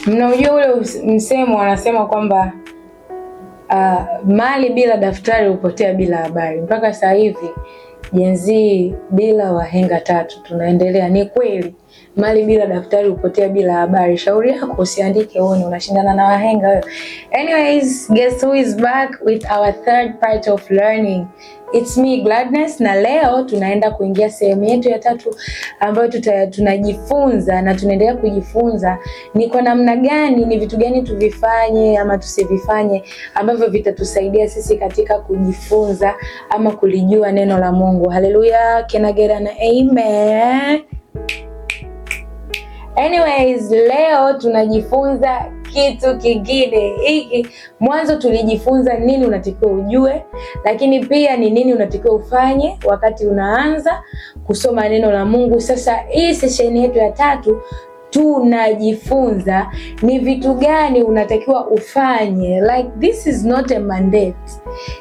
Mnaujua ule msemo wanasema kwamba mali bila daftari hupotea bila habari. Mpaka sasa hivi Gen Z bila wahenga tatu tunaendelea. Ni kweli mali bila daftari hupotea bila habari. Shauri yako usiandike uone unashindana na wahenga wewe. Anyways, guess who is back with our third part of learning? It's me Gladness, na leo tunaenda kuingia sehemu yetu ya tatu ambayo tunajifunza na tunaendelea kujifunza ni kwa namna gani, ni vitu gani tuvifanye ama tusivifanye ambavyo vitatusaidia sisi katika kujifunza ama kulijua neno la Mungu. Haleluya, can I get an amen? Anyways, leo tunajifunza kitu kingine hiki. Mwanzo tulijifunza nini unatakiwa ujue, lakini pia ni nini unatakiwa ufanye wakati unaanza kusoma neno la Mungu. Sasa hii session yetu ya tatu tunajifunza ni vitu gani unatakiwa ufanye. Like, this is not a mandate.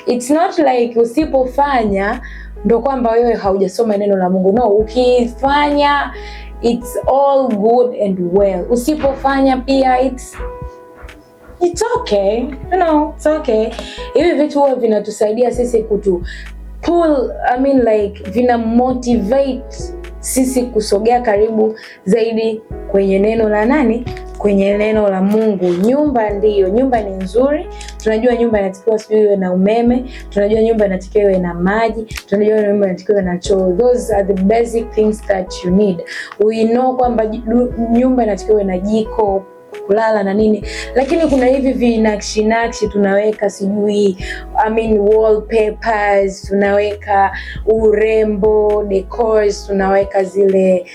It's not like usipofanya ndo kwamba wewe haujasoma neno la Mungu. No, ukifanya it's all good and well. Usipofanya pia it's okay. It's okay. Hivi vitu huwa vinatusaidia sisi kutu pull, I mean, like, vina motivate sisi kusogea karibu zaidi kwenye neno la nani? Kwenye neno la Mungu. Nyumba ndiyo, nyumba ni nzuri. Tunajua nyumba inatakiwa sijui iwe na umeme, tunajua nyumba inatakiwa iwe na maji, tunajua nyumba inatakiwa iwe na choo. Those are the basic things that you need. We know kwamba nyumba inatakiwa iwe na jiko, kulala na nini, lakini kuna hivi vinakshi nakshi tunaweka sijui, I mean, wallpapers, tunaweka urembo, decors, tunaweka zile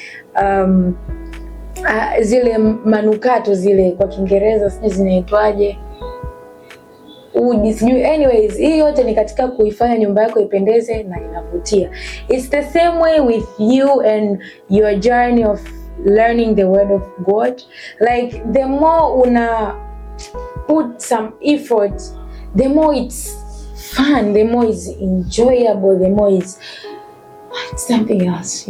manukato zile, kwa Kiingereza sijui zinaitwaje, uji sijui. Anyways, hii yote ni katika kuifanya nyumba yako ipendeze na inavutia. It's the same way with you and your journey of learning the word of God. Like, the more una put some effort, the more it's fun, the more it's enjoyable, the more it's something else.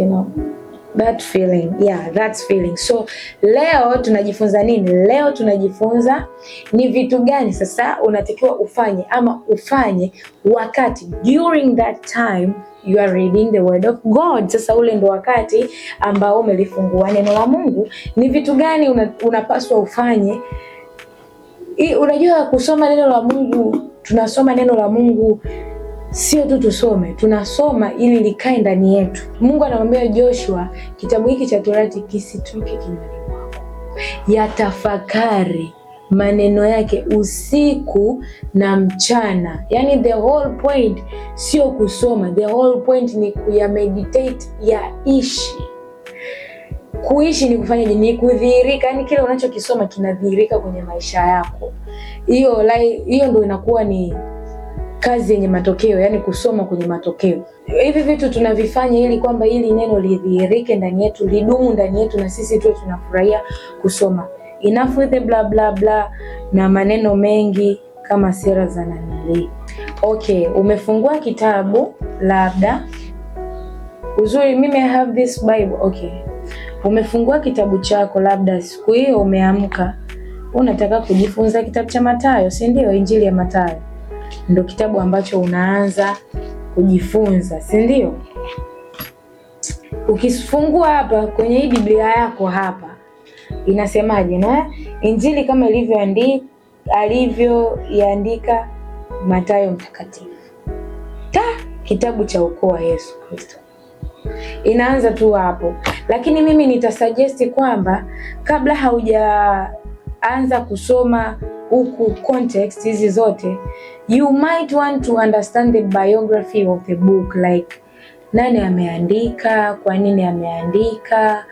That feeling, yeah, that's feeling. So leo tunajifunza nini? Leo tunajifunza ni vitu gani sasa unatakiwa ufanye ama ufanye wakati, during that time you are reading the word of God. Sasa ule ndo wakati ambao umelifungua neno la Mungu. Ni vitu gani unapaswa ufanye? Unajua kusoma neno la Mungu, tunasoma neno la Mungu sio tu tusome, tunasoma ili likae ndani yetu. Mungu anamwambia Joshua, kitabu hiki cha Torati kisitoke kinywani mwako, yatafakari maneno yake usiku na mchana. Yani the whole point sio kusoma, the whole point ni kuyameditate, yaishi. Kuishi ni kufanyaje? Ni kudhihirika, yani kile unachokisoma kinadhihirika kwenye maisha yako. Hiyo like, hiyo ndo inakuwa ni kazi yenye matokeo, yani kusoma kwenye matokeo. Hivi vitu tunavifanya ili kwamba ili neno lidhihirike ndani yetu, lidumu ndani yetu, na sisi tuwe tunafurahia kusoma. Enough with the blah blah blah na maneno mengi kama sera za nanili. Okay, umefungua kitabu labda. Uzuri mimi I have this Bible. Okay. Umefungua kitabu chako, labda siku hiyo umeamka unataka kujifunza kitabu cha Mathayo, si ndio? Injili ya Mathayo ndo kitabu ambacho unaanza kujifunza, si ndio? Ukifungua hapa kwenye hii Biblia yako hapa inasemaje? Na Injili kama ilivyoandika alivyoiandika Mathayo mtakatifu, ta kitabu cha ukoo wa Yesu Kristo. Inaanza tu hapo, lakini mimi nitasuggest kwamba kabla haujaanza kusoma huku context hizi zote, you might want to understand the biography of the book, like nani ameandika, kwa nini ameandika,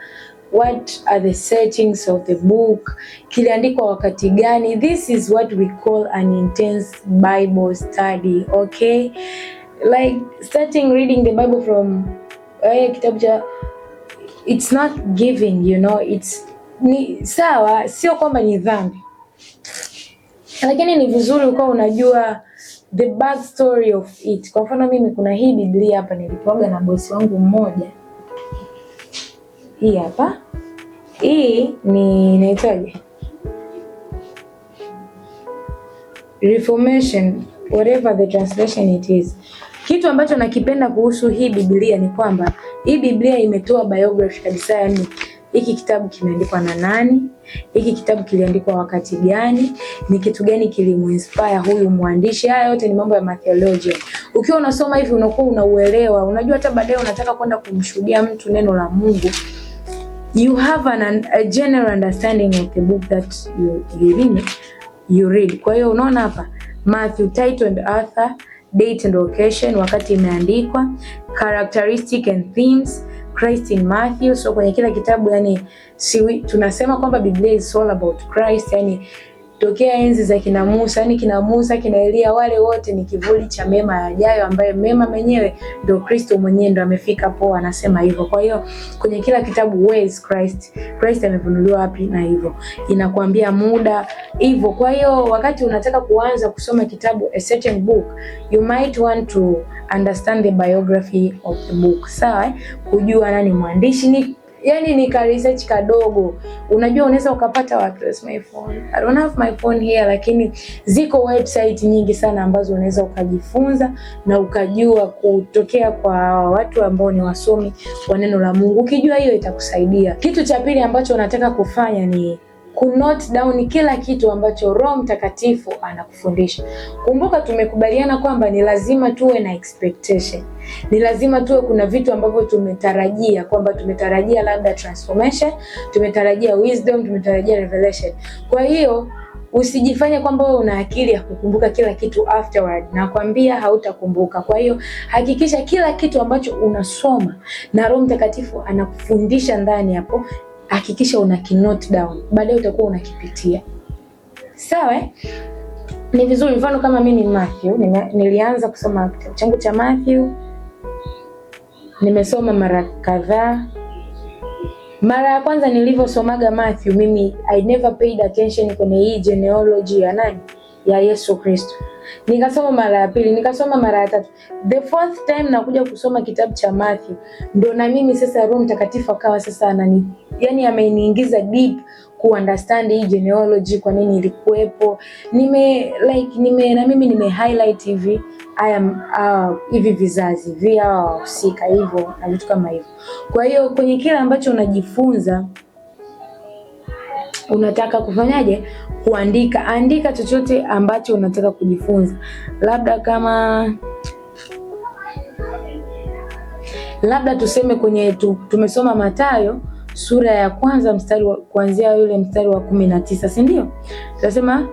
what are the settings of the book, kiliandikwa wakati gani. This is what we call an intense Bible study, okay? Like, starting reading the Bible from kitabu cha, it's not giving, it's ni sawa, sio kwamba ni dhambi, lakini ni vizuri ukawa unajua the back story of it. Kwa mfano mimi kuna hii Biblia hapa nilipewaga na bosi wangu mmoja, hii hapa, hii ni inaitwaje? Reformation, whatever the translation it is. Kitu ambacho nakipenda kuhusu hii Biblia ni kwamba hii Biblia imetoa biography kabisa, yani hiki kitabu kimeandikwa na nani, hiki kitabu kiliandikwa wakati gani, ni kitu gani kilimuinspire huyu mwandishi. Haya yote ni mambo ya theology. Ukiwa unasoma hivi unakuwa unauelewa, unajua hata baadaye unataka kwenda kumshuhudia mtu neno la Mungu, you have a general understanding of the book that you read. Kwa hiyo unaona hapa Matthew, title and author, date and location, wakati imeandikwa, characteristic and themes, Christ in Matthew. So kwenye kila kitabu yani, si tunasema kwamba Biblia is all about Christ, yani tokea enzi za kina Musa, yani kina Musa, kina Elia, wale wote ni kivuli cha mema yajayo, ambaye mema mwenyewe ndio Kristo mwenyewe ndo amefika poa, anasema hivyo. Kwa hiyo kwenye kila kitabu, where is Christ? Christ amefunuliwa wapi? Na hivyo inakuambia muda hivyo. Kwa hiyo wakati unataka kuanza kusoma kitabu, a certain book, you might want to understand the biography of the book, sawa eh? Kujua nani mwandishi ni yani ni ka research kadogo. Unajua unaweza ukapata wapi? Where's my phone? I don't have my phone here, lakini ziko website nyingi sana ambazo unaweza ukajifunza na ukajua kutokea kwa watu ambao ni wasomi wa neno la Mungu. Ukijua hiyo itakusaidia. Kitu cha pili ambacho unataka kufanya ni kunote down kila kitu ambacho Roho Mtakatifu anakufundisha. Kumbuka tumekubaliana kwamba ni lazima tuwe na expectation. Ni lazima tuwe kuna vitu ambavyo tumetarajia, kwamba tumetarajia labda transformation, tumetarajia wisdom, tumetarajia revelation. Kwa hiyo usijifanye kwamba wewe una akili ya kukumbuka kila kitu afterward, nakwambia hautakumbuka. Kwa hiyo hakikisha kila kitu ambacho unasoma na Roho Mtakatifu anakufundisha ndani hapo, hakikisha una kinote down, baadaye utakuwa unakipitia. Sawa eh? Ni vizuri. Mfano kama mimi Matthew, nilianza kusoma kitabu changu cha Matthew, nimesoma mara kadhaa. Mara ya kwanza nilivyosomaga Matthew, mimi I never paid attention kwenye hii genealogy ya nani, ya Yesu Kristo. Nikasoma mara ya pili, nikasoma mara ya tatu. The fourth time nakuja kusoma kitabu cha Matthew, ndo na mimi sasa Roho Mtakatifu akawa sasa anani, yani ameniingiza deep ku understand hii genealogy, kwa nini ilikuwepo. Nime like nime na mimi nime highlight hivi haya hivi vizazi vya wahusika hivyo na vitu kama hivyo. Kwa hiyo kwenye kile ambacho unajifunza unataka kufanyaje? Kuandika. Andika chochote ambacho unataka kujifunza, labda kama labda tuseme kwenye tumesoma Mathayo sura ya kwanza mstari wa kuanzia yule mstari wa 19, si ndio? Tunasema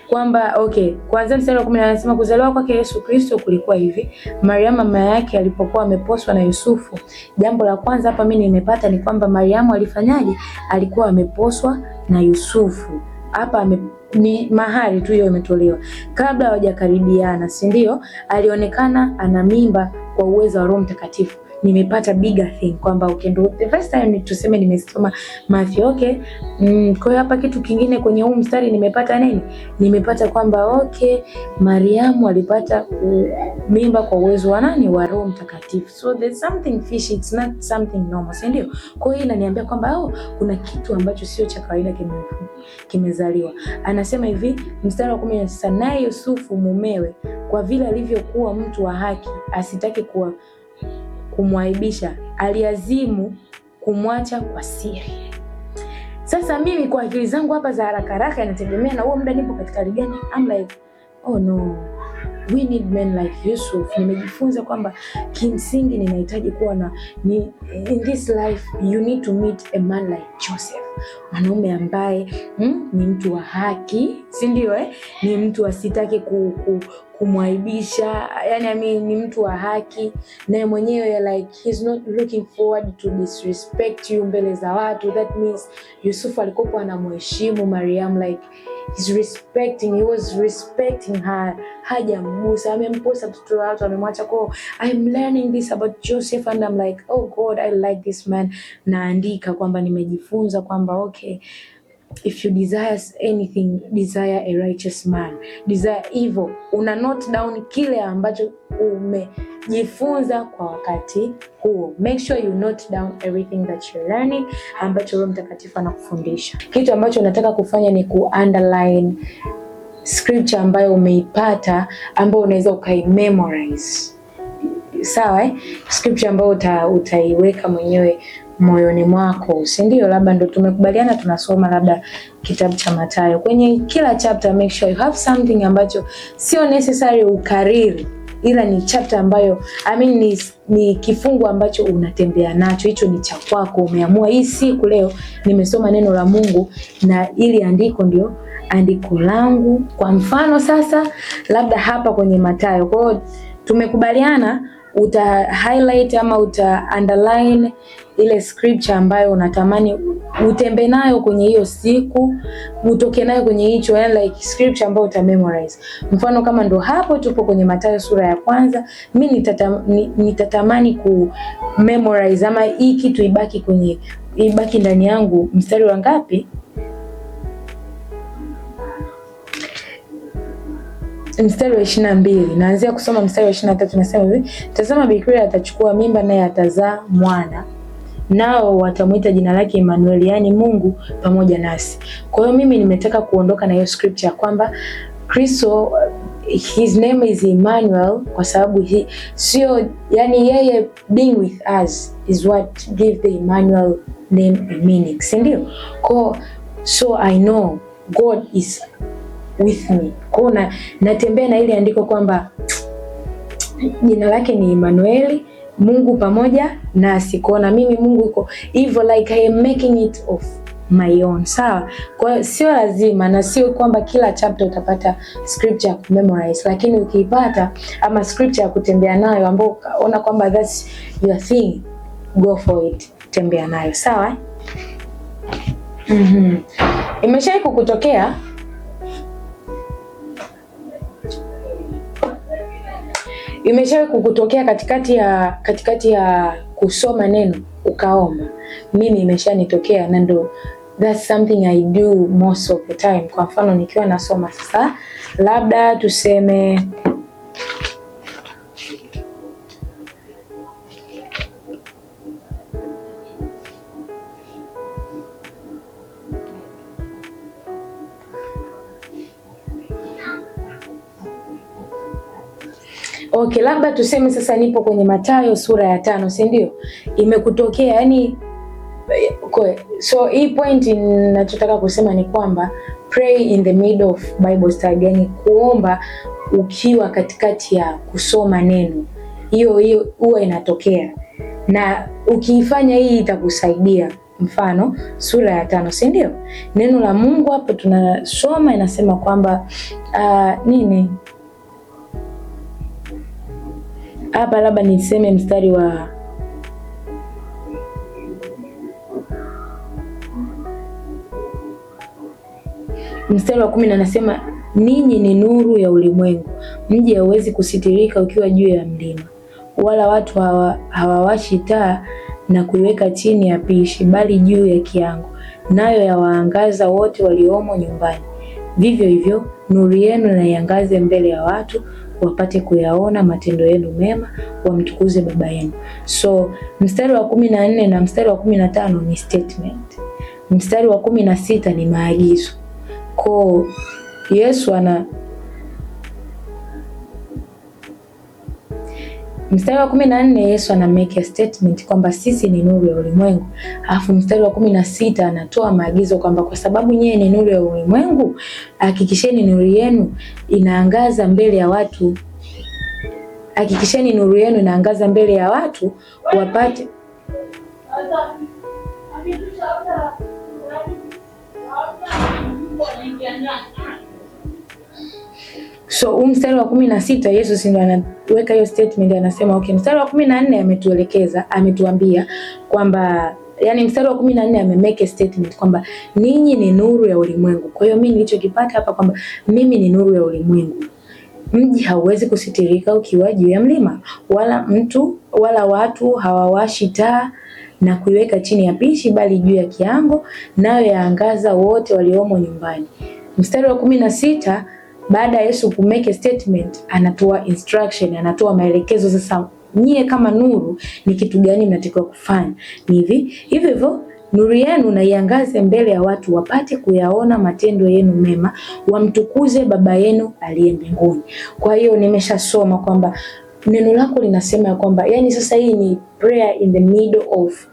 kwamba okay, kuanzia mstari wa 10 anasema kuzaliwa kwake Yesu Kristo kulikuwa hivi: Mariamu mama yake alipokuwa ameposwa na Yusufu. Jambo la kwanza hapa mimi nimepata ni kwamba Mariamu alifanyaje? Alikuwa ameposwa na Yusufu. Hapa ni mahari tu hiyo imetolewa kabla hawajakaribiana, si ndio? Alionekana ana mimba kwa uwezo wa Roho Mtakatifu. Nimepata bigger thing kwamba okay, ndo the first time tuseme nimesoma Matthew, okay. Kwa hiyo hapa kitu kingine kwenye huu mstari nimepata nini? Nimepata kwamba okay, Mariamu alipata mimba kwa uwezo wa nani? Wa Roho Mtakatifu. So there's something fishy, it's not something normal, si ndio? Kwa hiyo inaniambia kwamba oh, kuna kitu ambacho sio cha kawaida kimezaliwa. Anasema hivi mstari wa 19, naye Yusufu mumewe, kwa vile alivyokuwa mtu wa haki, asitake kuwa kumwaibisha, aliazimu kumwacha kwa siri. Sasa mimi kwa akili zangu hapa za haraka haraka, inategemea na huo muda nipo katika hali gani. I'm like, oh no, we need men like Yusuf. Nimejifunza kwamba kimsingi ninahitaji kuwa na ni, in this life you need to meet a man like Joseph, mwanaume ambaye ni mtu wa haki, si ndio eh? Ni mtu asitaki kumwaibisha, yani I mean, ni mtu wa haki naye mwenyewe like he's not looking forward to disrespect you mbele za watu. That means Yusuf alikuwa anamheshimu Mariam, like he's respecting, he was respecting her, hajamgusa, amemposa mtoto wa watu, amemwacha kwao. I'm learning this about Joseph and I'm like, oh God, I like this man. Naandika kwamba nimejifunza kwamba okay, if you desire anything, desire a righteous man, desire hivyo. Una note down kile ambacho umejifunza kwa wakati huo. Make sure you note down everything that you're learning ambacho Roho Mtakatifu anakufundisha. Kitu ambacho unataka kufanya ni ku underline scripture ambayo umeipata ambayo unaweza ukaimemorize. Sawa, eh? Scripture ambayo utaiweka mwenyewe moyoni mwako, si ndio? Labda ndo tumekubaliana tunasoma labda kitabu cha Mathayo. Kwenye kila chapter make sure you have something ambacho sio necessary ukariri, ila ni chapter ambayo I mean, ni kifungu ambacho unatembea nacho, hicho ni cha kwako. Umeamua hii siku leo nimesoma neno la Mungu na ili andiko ndio andiko langu. Kwa mfano sasa, labda hapa kwenye Mathayo, kwa hiyo tumekubaliana uta highlight ama uta underline ile scripture ambayo unatamani utembe nayo kwenye hiyo siku, utoke nayo kwenye hicho, yani like scripture ambayo uta memorize. Mfano kama ndo hapo tupo kwenye Mathayo sura ya kwanza, mi nitatamani ku memorize ama hii kitu ibaki ndani yangu, mstari wa ngapi? Mstari wa 22. Naanzia kusoma mstari wa 23, nasema hivi: tazama, bikira atachukua mimba, naye atazaa mwana, nao watamwita jina lake Emmanuel, yaani Mungu pamoja nasi. Kwa hiyo mimi nimetaka kuondoka na hiyo scripture kwamba Kristo, his name is Emmanuel, kwa sababu sio, yani yeye being with us is what give the Emmanuel name a meaning, si ndio? Kwa so I know God is with me. Kwa na natembea na ile andiko kwamba jina lake ni Emmanuel, Mungu pamoja nasi. Kwa na mimi Mungu yuko hivyo, like I am making it of my own. Sawa? Kwa hiyo sio lazima na sio kwamba kila chapter utapata scripture ya kumemorize, lakini ukiipata ama scripture ya kutembea nayo ambayo ukaona kwamba that's your thing, go for it, tembea nayo. Sawa? Imeshawahi kukutokea Imeshawahi kukutokea katikati ya kusoma neno ukaomba? Mimi imeshanitokea na ndo that's something I do most of the time. Kwa mfano nikiwa nasoma sasa, labda tuseme okay, labda tuseme sasa nipo kwenye Mathayo sura ya 5, si ndio? Imekutokea yani. So hii point ninachotaka kusema ni kwamba pray in the middle of Bible study, yani kuomba ukiwa katikati ya kusoma neno. Hiyo hiyo huwa inatokea, na ukiifanya hii itakusaidia. Mfano sura ya 5, si ndio? Neno la Mungu hapo tunasoma inasema kwamba nini hapa, labda niseme mstari wa 10, anasema ninyi ni nuru ya ulimwengu, mji hauwezi kusitirika ukiwa juu ya mlima, wala watu hawawashi taa na kuiweka chini ya pishi, bali juu ya kiango, nayo yawaangaza wote waliomo nyumbani. Vivyo hivyo nuru yenu na iangaze mbele ya watu, wapate kuyaona matendo yenu mema, wamtukuze Baba yenu. So mstari wa 14 na mstari wa 15 ni statement, mstari wa 16 ni maagizo. Kwa Yesu ana mstari wa 14 Yesu ana make a statement kwamba sisi ni nuru ya ulimwengu. Alafu mstari wa 16 anatoa maagizo kwamba kwa sababu nyie ni nuru ya ulimwengu, hakikisheni nuru yenu inaangaza mbele ya watu. Hakikisheni nuru yenu inaangaza mbele ya watu wapate. So huu mstari wa 16 Yesu si ndo anaweka hiyo statement, anasema okay, mstari wa 14 ametuelekeza, ametuambia kwamba yani mstari wa 14 ame make a statement kwamba ninyi ni nuru ya ulimwengu. Kwa hiyo mimi nilichokipata hapa kwamba mimi ni nuru ya ulimwengu. Mji hauwezi kusitirika ukiwa juu ya mlima, wala mtu wala watu hawawashi taa na kuiweka chini ya pishi, bali juu ya kiango, nayo yaangaza wote waliomo nyumbani. Mstari wa 16 baada ya Yesu ku make a statement, anatoa instruction, anatoa maelekezo sasa nyie kama nuru ni kitu gani mnatakiwa kufanya? Ni hivi hivyo hivyo, Nuru yenu na iangaze mbele ya watu, wapate kuyaona matendo yenu mema, wamtukuze Baba yenu aliye mbinguni. Kwa hiyo nimeshasoma kwamba neno lako linasema ya kwamba, yani sasa hii ni prayer in the middle of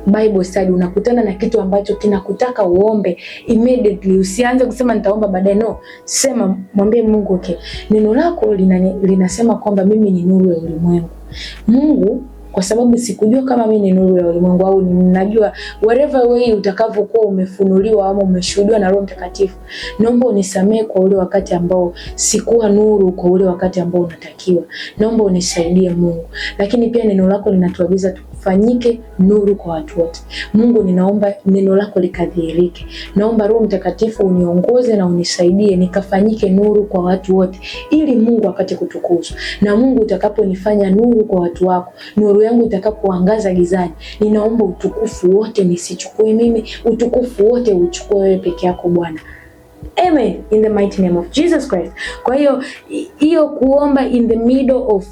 Bible study. Unakutana na kitu ambacho kinakutaka uombe immediately. Usianze kusema nitaomba baadaye, no. Sema, mwambie Mungu, okay, neno lako linasema kwamba mimi ni nuru ya ulimwengu. Mungu, kwa sababu sikujua kama mimi ni nuru ya ulimwengu au ninajua, whatever way utakavyokuwa umefunuliwa ama umeshuhudiwa na Roho Mtakatifu, naomba unisamehe kwa ule wakati ambao sikuwa nuru, kwa ule wakati ambao unatakiwa. Naomba unisaidie, Mungu. Lakini pia neno lako linatuagiza tufanyike nuru kwa watu wote. Mungu, ninaomba neno lako likadhihirike. Naomba Roho Mtakatifu uniongoze na unisaidie nikafanyike nuru kwa watu wote, ili Mungu apate kutukuzwa. Na Mungu, utakaponifanya nuru kwa watu wako, nuru yangu itakapoangaza gizani, ninaomba utukufu wote nisichukue mimi, utukufu wote uchukue wewe peke yako, Bwana. Amen. In the mighty name of Jesus Christ. Kwa hiyo hiyo kuomba in the middle of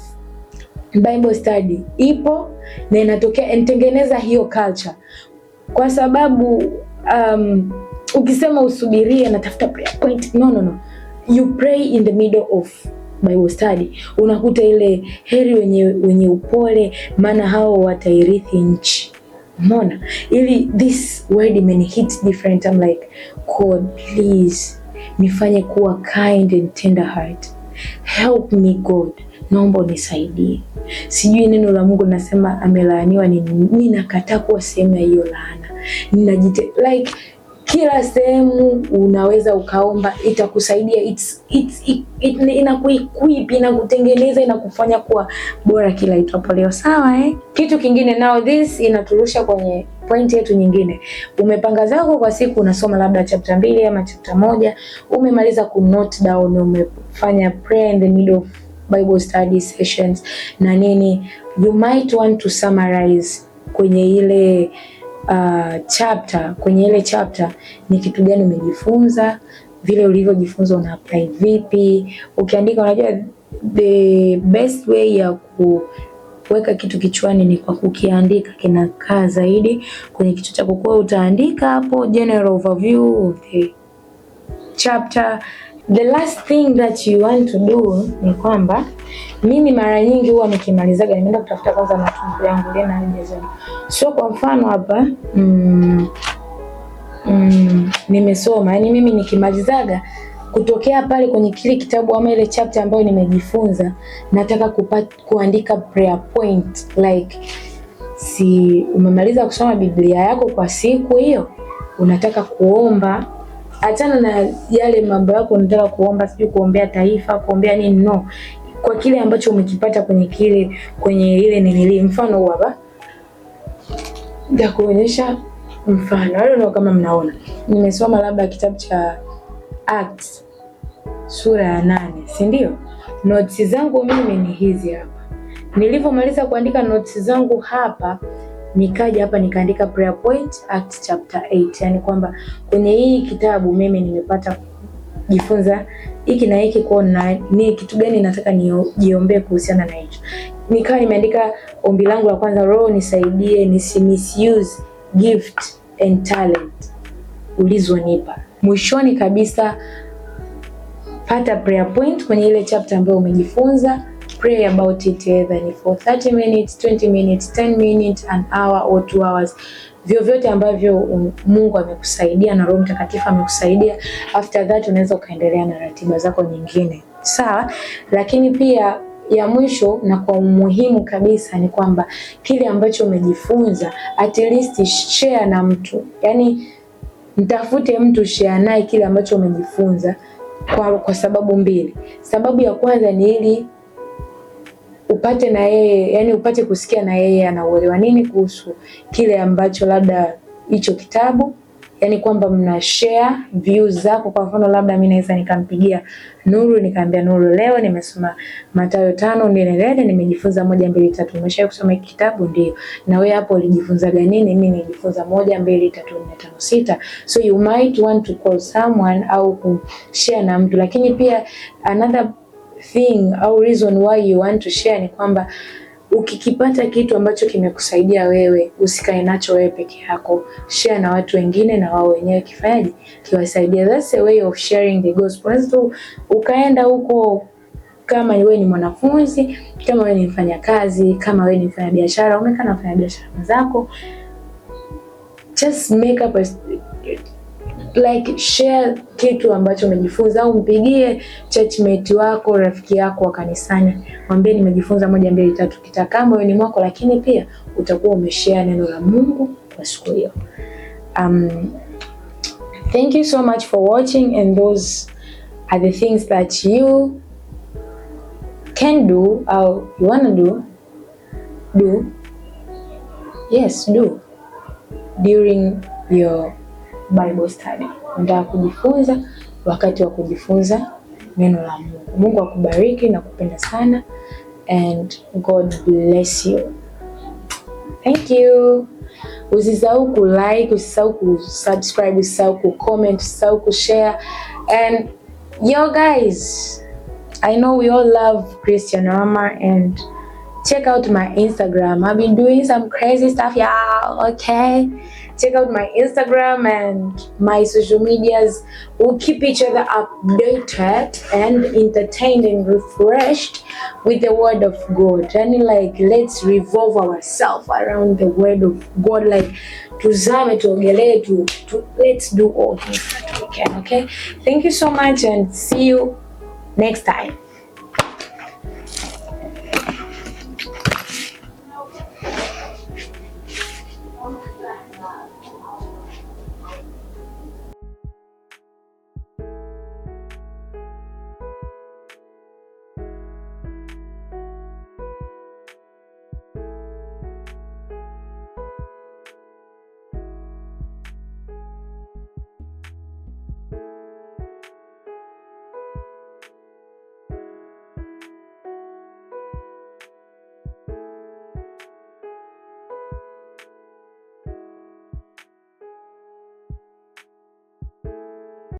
Bible study ipo na inatokea, nitengeneza hiyo culture, kwa sababu ukisema usubirie natafuta prayer point, no, no, no, you pray in the middle of Bible study. Unakuta ile heri wenye upole, maana hao watairithi nchi. Umeona, ili this word imeni hit different. I'm like, "God, please nifanye kuwa kind and tender heart. Help me, God, naomba unisaidie." Sijui neno la Mungu nasema amelaaniwa ni, ninakataa kuwa sehemu ya hiyo laana. Ninajite like kila sehemu unaweza ukaomba, itakusaidia. Inakuequip, inakutengeneza, inakufanya kuwa bora kila itwapo leo, sawa, eh? Kitu kingine, now this inaturusha kwenye point yetu nyingine. Umepanga zako kwa siku, unasoma labda chapter 2 ama chapter 1, umemaliza ku note down, umefanya prayer in the middle of Bible study sessions na nini, you might want to summarize kwenye ile chapter, kwenye ile chapter ni kitu gani umejifunza, vile ulivyojifunza una apply vipi. Ukiandika, unajua the best way ya kuweka kitu kichwani ni kwa kukiandika, kinakaa zaidi kwenye kichwa chako. Kwa utaandika hapo general overview of the chapter. The last thing that you want to do ni kwamba mimi mara nyingi huwa nikimalizaga, nimeenda kutafuta kwanza matundu yangu lena hajazama. So kwa mfano hapa nimesoma, yani mimi nikimalizaga kutokea pale kwenye kile kitabu ama ile chapter ambayo nimejifunza, nataka kuandika prayer point. Like, si umemaliza kusoma Biblia yako kwa siku hiyo, unataka kuomba, achana na yale mambo yako unataka kuomba, sijui kuombea taifa, kuombea nini, no, kwa kile ambacho umekipata kwenye ile ninili. Mfano huu hapa, nitakuonyesha mfano. I don't know kama mnaona, nimesoma labda kitabu cha Acts sura ya 8, si ndio? Notes zangu mimi ni hizi hapa. Nilivyomaliza kuandika notes zangu hapa, nikaja hapa nikaandika prayer point Acts chapter 8, yani kwamba kwenye hii kitabu mimi nimepata jifunza hiki na hiki, kwa na ni kitu gani nataka nijiombee kuhusiana na hicho. Nikawa nimeandika ombi langu la kwanza, Roho nisaidie nisi misuse gift and talent ulizonipa. Mwishoni kabisa pata prayer point kwenye ile chapter ambayo umejifunza, pray about it either ni for 30 minutes, 20 minutes, 10 minutes, an hour or 2 hours, vyovyote ambavyo Mungu amekusaidia na Roho Mtakatifu amekusaidia. After that unaweza ukaendelea na ratiba zako nyingine, sawa. Lakini pia ya mwisho na kwa umuhimu kabisa ni kwamba kile ambacho umejifunza at least share na mtu, yani mtafute mtu, share naye kile ambacho umejifunza kwa sababu mbili. Sababu ya kwanza ni ili upate na yeye, yani upate kusikia na yeye anauelewa nini kuhusu kile ambacho labda hicho kitabu, yani kwamba mna share views zako. Kwa mfano labda mimi naweza nikampigia Nuru nikamwambia, "Nuru, leo nimesoma Mathayo 5 nene, nimejifunza moja, mbili, tatu. Umeshawahi kusoma hiki kitabu?" "Ndio." "Na wewe hapo ulijifunzaga nini?" "Mimi nilijifunza moja, mbili, tatu, nne, tano, sita." So you might want to call someone au kushare na mtu, lakini pia another thing au reason why you want to share ni kwamba Ukikipata kitu ambacho kimekusaidia wewe, usikae nacho wewe peke yako, share na watu wengine, na wao wenyewe kifanyaje, kiwasaidia. That's a way of sharing the gospel. Unaweza tu ukaenda huko kama wewe ni mwanafunzi, kama wewe ni mfanyakazi, kama wewe ni mfanyabiashara, umekaa na wafanyabiashara wenzako, just make up a, like, share kitu ambacho umejifunza, au mpigie churchmate wako, rafiki yako wa kanisani, mwambie nimejifunza moja mbili tatu, kitakaa moyoni mwako, lakini pia utakuwa umeshare neno la Mungu kwa siku hiyo. Thank you so much for watching, and those are the things that you can do or you wanna do, yes, do during your Bible study. Unataka kujifunza wakati wa kujifunza neno la Mungu. Mungu akubariki na kupenda sana, and God bless you. Thank you. Usisahau ku like, usisahau ku subscribe, usisahau ku comment, usisahau ku share. And yo guys, I know we all love Christian Rama, and check out my Instagram. I've been doing some crazy stuff, y'all. Okay, check out my Instagram and my social medias. We'll keep each other updated and entertained and refreshed with the word of God. And like, let's revolve ourselves around the word of God. Like, tuzame, tuogelee, tu, let's do all things that we can. Okay, thank you so much and see you next time.